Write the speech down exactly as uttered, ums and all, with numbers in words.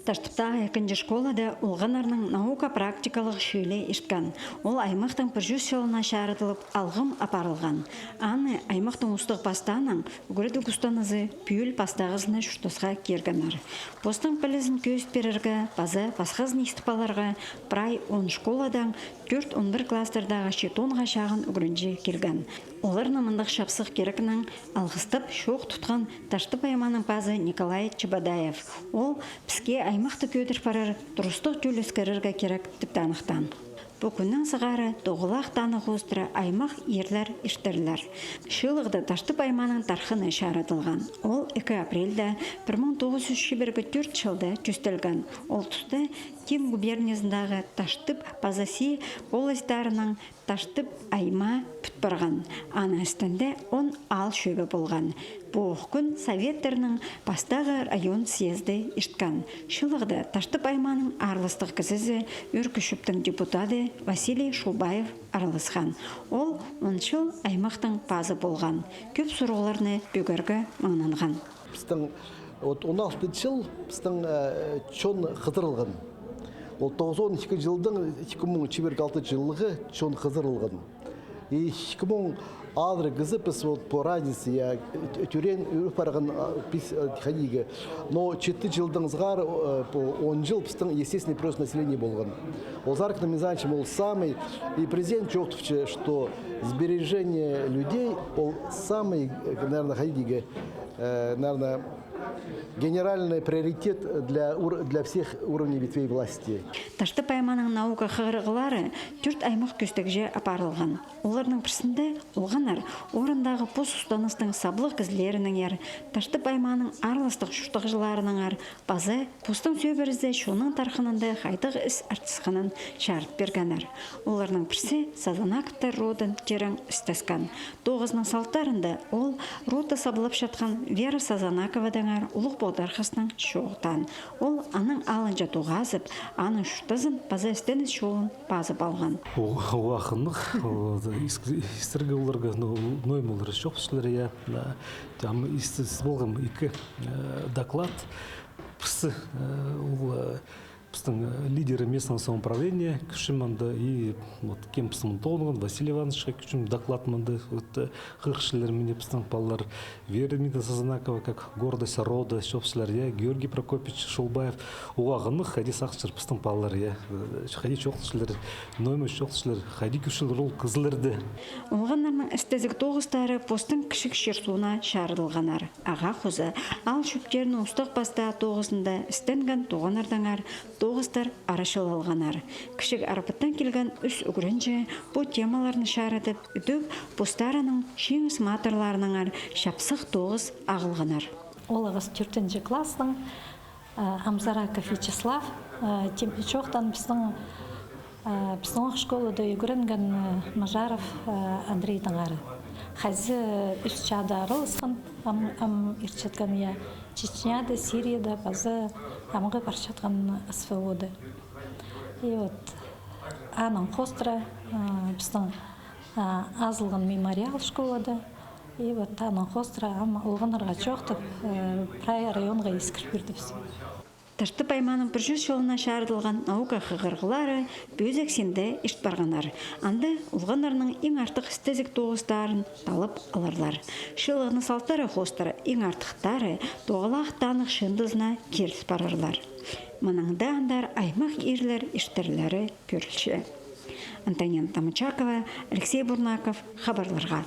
Таштыптағы ікінҷі школада олғаннарның наука-практикалығ чыылии ирткен. Ол аймахтың пір чӱс чылына чарыдылып алғым апарылған. Аны аймахтың устағ пастаанаң ӱгредіг устанызы пӱӱл пастағызына чуртасха киргеннер. Постың пілізін кӧзіт пирерге паза пасхазын истіп аларға прай он школадаң тӧрт-он пір класстардағы читонға чағын ӱгренҷі килген. Оларны мындағ чапсых кирекнең алғыстап чоох тутхан Таштып аймааның пазы Николай Чебодаев. Ол піске аймахты кӧдір парар турыстығ тӧл ӧскірерге кирек тіп таныхтаан. Пу кӱннең сығара тоғылах танығ хоостыра аймах ирлер иртерлер. Чыылығда Таштып аймааның тархыны чарыдылған. Ол ікі апрельде пір муң тоғыс чӱс чибіргі тӧрт чылда тӧстелген. Ол туста Тим губерниязындағы Таштып паза Си волостьтарының Таштып аймаа пӱт парған. Аның істінде он аал чӧбе полған. Пу ох кӱн советтернің пастағы район съезді ирткен. Чыылығда Таштып аймааның аарластығ кізізі, Ӧӧркі чӧптің депутады Василий Шулбаев араласхан. Ол он чыл аймахтың пазы полған. Кӧп сурығларны пӧгерге маңнанған. Пістің, вот, он алты чыл пістің, э, чон хызырылған. Ол тоғызон ікі чылдың ікі муң чибіргі алты чылғы чон хызырылған. И ікі муң алты кізі піс, вот, по разнице, я, тӧреен, ӧл парған, а, піс, а, хайди. Но читі чылдың сығара, э, по он чыл пістің естественный прирост населения полған. Ол саркны мин санчам, ол самый, и президент чоохтапча, что сбережение людей, ол самый, э, наверное, хайди, э, наверное, генеральный приоритет для ур-, для всех уровней ветвей власти. Таштып аймааның наука хығырығлары тӧрт аймах кӧстегҷе апарылған. Оларның пірсінде олғаннар орындағы пос устаныстың саблығ кізілерінеңер, Таштып аймааның аарластығ чуртағҷыларынаңар паза постың сӧбірезі чонның тархынында хайдағ іс артысханын чарыт пиргеннер. Оларның пірсі Сазанаковтар родын тирең істескен. Тоғызының салтарында ол рота саблапчатхан Вера Сазанаковадаңар улуғ полдархазынаң чоохтаан. Ол аның алынҷа тоғазып, аның чуртазын паза істеніс чолын пазып алған. Уғаа хынығ, ол, да, ис-, истерге оларға, ну, ноо ниме олар чоохтаҷаңнар, я, да. Там ис-, ис-, полған ікі, э, доклад. Пірсі, э, ол, э, пістің, э, лидеры местного самоуправления кӧрчем анда, и вот кем пістің мында тоғынған, Василий Ивановичха кӧрчем доклад мында, вот, э, хығырчалар, мына пістің палалар, Вера Дмитриевна Сазанакова, как гордость рода, чоохтаҷаңнар, я, Георгий Прокопьевич Шулбаев, уғаа хынығ, хайди сағынчалар пістің палалар, я, э, хайди чоохтаҷаңнар, ноо ниме чоохтаҷаңнар, хайди кӧрчелер ол кізілерні. Олғаннарның істезіг тоғыстары постың кічіг чир-сууына чарыдылғаннар. Ағаа хоза, аал чӧптерін устағ-пастаах тоғызында істенген тоғаннардаңар тоғыстар арачылалғаннар. Кічіг Арпаттаң килген ӱс ӱгренҷі пу темаларны чарыдып, ідӧк постарының чиңіс матырларынаңар чапсых тоғыс ағылғаннар. Ол ағас тӧртінҷі класстың, а, Амзараков Вячеслав, а, тим-, чоохтаан пістің, а, пістің ох школада ӱгренген, а, Мажаров, а, Андрейдеңер. Хайзы ӱс чаада араласхан, ам, ам иртчеткен, я, Чечняда, Сирияда, паза амғы парчатхан СВО-да. И вот аның хоостыра, а, пістің, а, азылған мемориал школада. И вот аның хоостыра ам олғаннарға чоохтап, э, прай районға искір пирдібіс. Таштып аймааның пір чӱс чылына чарыдылған наука хығырығлары пӧзік синде ирт парғаннар. Анда олғаннарның иң артых істезіг тоғыстарын таллап аларлар. Чыылығның салтары хоостыра иң артыхтары тоғалах танығ чыындызына киріл парарлар. Мының даа андар аймах ирлер иртерлері кӧрілче. Антонина Тамачакова, Алексей Бурнаков, хабарларға.